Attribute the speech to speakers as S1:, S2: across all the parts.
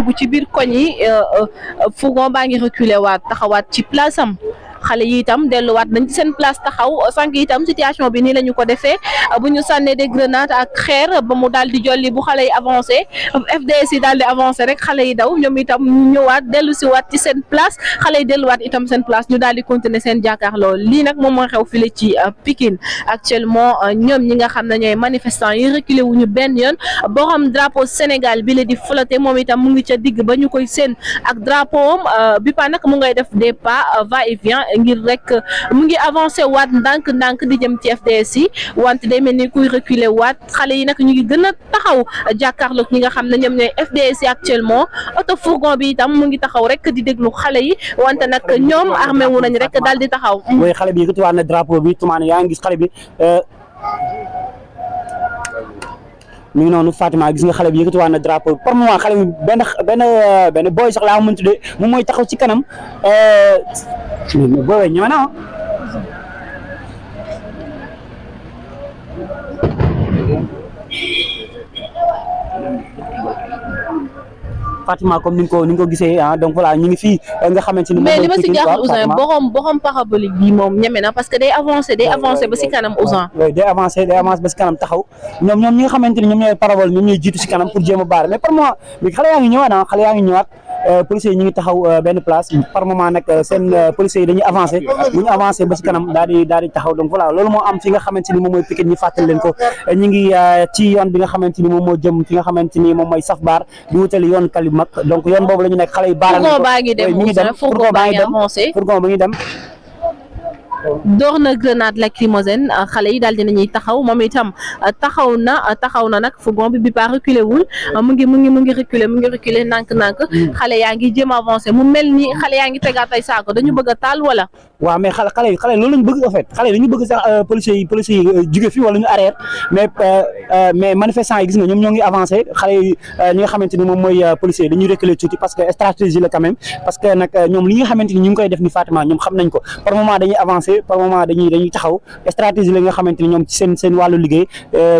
S1: dugg ci biir koñ yi fourgon baa ngi reculer waat taxawaat ci place am. xale yi itam delluwaat nañ ci seen place taxaw sànq itam situation bi nii la ñu ko defee bu ñu sànnee des grenades ak xeer ba mu daal di jolli bu xale yi avancé FDS yi daal di avancé rek xale yi daw ñoom itam ñu ñëwaat dellu si waat ci seen place xale yi delluwaat itam seen place ñu daal di continuer seen jàkkaarloo lii nag moom mooy xew file ci Pikine actuellement ñoom ñi nga xam ne ñooy manifestants yi reculé wuñu benn yoon borom drapeau Sénégal bi la di flotté moom itam mu ngi ca digg ba ñu koy seen ak drapeau am bi pa nag mu ngay def des pas va et vient ngir rek mu ngi avancé waat ndànk-ndànk di jëm ci FDS yi wante day mel ni kuy reculer waat xale yi nag ñu ngi gën a taxaw jàkkaarloog ñi nga xam ne ñoom ñooy FDS yi actuellement auto fourgon bi itam mu ngi taxaw rek di déglu xale yi wante nag ñoom armé wu nañ rek daal di taxaw.
S2: mooy xale bi yëkkatiwaat na drapeau bi tumaane yaa ngi gis xale bi mi ngi noonu Fatima gis nga xale bi yëkkatiwaat na drapeau bi par moment xale bi benn boy sax laa mën tuddee moom mooy taxaw ci kanam booy ñëw na Fatima comme ni nga ko gisee donc voilà ñu ngi fii nga xamante ni.
S1: mais li ma si jaaxal Ouzin borom parabolique bi moom ñeme na parce que day avancé ba si kanam Ouzin.
S2: oui day avancé ba si kanam taxaw ñoom ñi nga xamante ni ñoom ñooy parabole ñoom ñooy jiitu si kanam pour jéem a baare mais par moment mais xale yaa ngi ñëwaat policiers yi ñu ngi taxaw benn place par moment nag seen policiers yi dañuy avancé bu ñu avancé ba si kanam daal di taxaw donc voilà loolu moo am fi nga xamante ni moom mooy Pikine ñu fàttali leen ko ñu ngi ci yoon bi nga xamante ni moom moo jëm fi nga xamante ni moom mooy Saf Baar di wutali yoon Kali mag donc yoon boobu la ñu nekk xale yi baaral
S1: fourgon baa ngi dem fourgon baa ngi avancé
S2: fourgon ba ngi dem
S1: door na grenade lacrymogène xale yi daal dinañuy taxaw moom itam taxaw na nag fourgon bi pas reculé wul mu ngi reculer nànk-nànk xale yaa ngi jéem avancé mu mel ni xale yaa ngi tegaat ay saako dañu bëgg a taal wala.
S2: waaw mais xale loolu lañu bëgg en fait xale dañu bëgg sax policiers yi jóge fi wala ñu arrière mais manifestants yi gis nga ñoom ñoo ngi avancé xale yi ñi nga xamante ni moom mooy policiers yi dañuy reculer tuuti parce que stratégie la quand même parce que nag ñoom li nga xamante ni ñu ngi koy def ni Fatima ñoom xam nañ ko par moment dañuy avancé par moment dañuy taxaw stratégie la nga xamante ni ñoom ci seen wàllu liggéey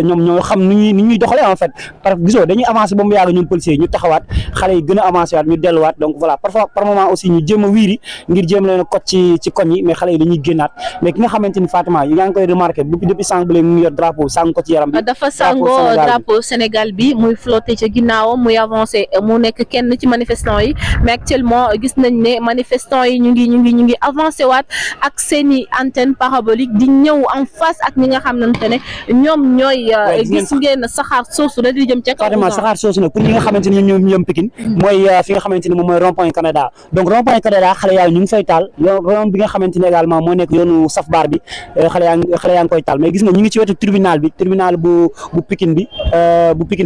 S2: ñoom ñoo xam ni ñuy doxalee en fait parce que gisoo dañuy avancé ba mu yàgg ñoom policiers yi ñu taxawaat xale yi gën a avancé waat ñu delluwaat donc voilà parfois par moment aussi ñu jéem a wiiri ngir jéem leen a kot ci koñ yi mais xale yi dañuy génnaat mais ki nga xamante ni Fatima yaa ngi koy remarqué depuis sànq ba léegi mu ngi yor drapeau sàng ko ci yaram bi
S1: dafa sàngoo drapeau Sénégal bi muy flotté ca ginnaawam muy avancé mu nekk kenn ci manifestants yi mais actuellement gis nañ ne manifestants yi ñu ngi avancé waat ak seeni antenne parabolique di ñëw en face ak ñi nga xamante ne ñoom ñooy gis ngeen saxaar soosu da di jëm ca kaw
S2: Fatima saxaar soosu nag pour ñi nga xamante ni ñoom Pikine mooy fi nga xamante ni moom mooy rond-point Canada donc rond-point Canada xale yaa ñu ngi fay taal yoon bi nga xamante ni également moo nekk yoonu Saf Baar bi xale yaa ngi koy taal mais gis nga ñu ngi ci wetu tribunal bu Pikine bi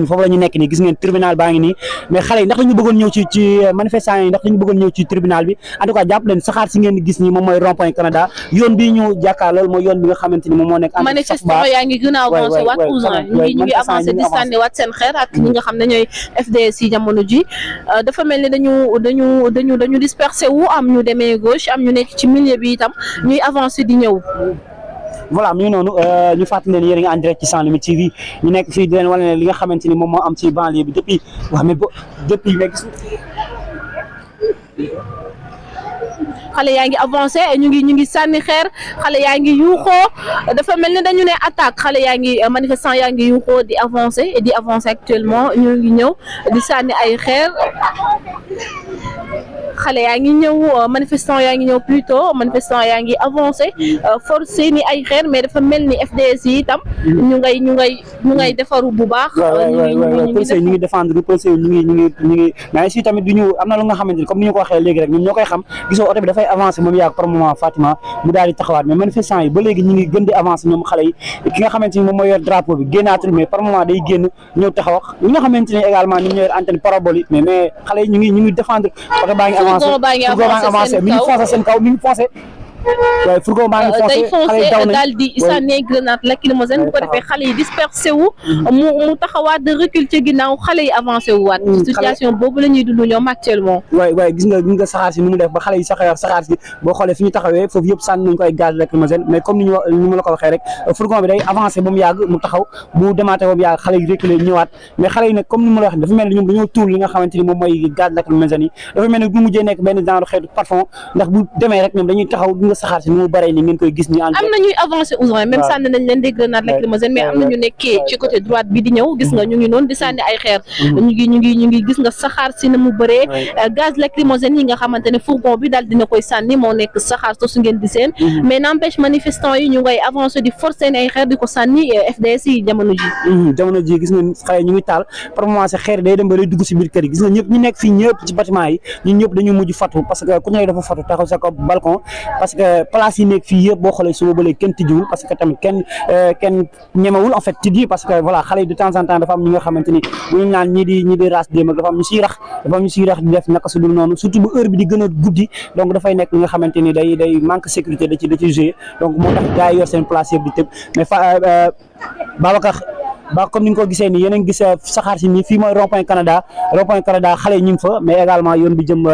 S2: foofu la ñu nekk nii gis ngeen tribunal baa ngi nii mais xale yi ndax dañu bëggoon ñëw ci manifestants yi ndax dañu bëggoon ñëw ci tribunal bi en tout cas jàpp leen saxaar si ngeen gis nii moom mooy rond-point Canada yoon bi ñu jàkkaar loolu mooy yoon bi nga xamante ni moom moo nekk
S1: manifestant yaa ngi gën a avancé waat Ouzin ñu ngi avancé di sànni waat seen xeer ak ñi nga xam ne ñooy FDS yi jamono ji dafa mel ni dañu dispersé wu am ñu demee gauche am ñu nekk ci milieu bi itam ñuy avancé di ñëw.
S2: voilà mi ngi noonu ñu fàttali leen yéen a ngi en direct ci Sans Limites TV ñu nekk fii di leen wane ne li nga xamante ni moom moo am ci banlieue bi depuis gis
S1: xale yaa ngi avancé ñu ngi sànni xeer xale yaa ngi yuuxoo dafa mel ni dañu ne attaque xale yaa ngi manifestant yaa ngi yuuxoo di avancé actuellement ñu ngi ñëw di sànni ay xeer xale yaa ngi ñëw manifestant yaa ngi ñëw plutôt manifestant yaa ngi avancé forcé ni ay xeer mais dafa mel ni FDS yi itam ñu ngay defaru bu baax.
S2: ñu ngi défendre policiers yi ñu ngi mais aussi tamit du ñu am na lu nga xamante ni comme ni ñu ko waxee léegi rek ñoom ñoo koy xam gisoo oto bi dafay avancé moom yàgg par moment Fatima mu daal di taxawaat mais manifestant yi ba léegi ñu ngi gën di avancé ñoom xale yi ki nga xamante ni moom mooy yor drapeau bi génnaatul mais par moment day génn ñëw taxaw ñi nga xamante ni également ñoom ñoo yor antenne parabolique mais xale yi ñu ngi défendre oto baa ngi avancé mi ngi foncé seen kaw mi ngi foncé waaye fourgon baa ngi
S1: day foncé
S2: daw nañ
S1: daal di sànni grenade lacrymogène bu ko defee xale yi dispersé wu mu taxawaat de recul ci ginnaaw xale yi avancé wu waat situation boobu la ñuy dund ñoom actuellement
S2: waaye gis nga saxaar si ni mu def ba xale yi saxaar si boo xoolee fi ñu taxawee foofu yëpp sànni nañ ko ay gaz lacrymogène mais comme ni ma la ko waxee rek fourgon bi day avancé ba mu yàgg mu taxaw bu demaatee ba mu yàgg xale yi reculé ñëwaat mais xale yi nag comme ni ma la waxee dafa mel ni ñoom dañoo tuur li nga xamante ni moom mooy gaz lacrymogène yi dafa mel ni bu mujjee nekk benn genre xeetu parfum ndax bu demee rek ñoom dañuy taxaw gi nga saxaar si ni mu bëree ni ngeen koy gis ni
S1: am na ñuy avancé Ouzin même sànni nañ leen des grenades lacrymogènes mais am na ñu nekkee ci côté droite bi di ñëw gis nga ñu ngi noonu di sànni ay xeer ñu ngi gis nga saxaar si na mu bëree gaz lacrymogène yi nga xamante ne fourgon bi daal dina koy sànni moo nekk saxaar su ngeen di seen mais n'empêche manifestant yi ñu ngay avancé di forcer ay xeer di ko sànni FDS yi jamono ji
S2: gis nga xale ñu ngi taal par moment sa xeer day dem ba lay dugg si biir kër yi gis nga ñëpp ñu nekk fii ñëpp ci bâtiment yi ñun ñëpp dañu mujj fatu parce que ku nekk dafa fatu taxaw sa ko balcon parce que place yi nekk fii yëpp boo xoolee suba ba léegi kenn tijjiwul parce que tamit kenn ñemewul en fait tijji parce que voilà xale yi de temps en temps dafa am ñi nga xamante ni bu ñu naan ñi di race déem ak dafa am ñu siy rax di def naka su dul noonu surtout bu heure bi di gën a guddi donc dafay nekk li nga xamante ni day manque sécurité da ci jouer donc moo tax gars yi yor seen place yëpp di tëb mais Babacar comme ni nga ko gisee nii yéen a ngi gis saxaar si nii fii mooy rond-point Canada xale yi ñu ngi fa mais également yoon bi jëm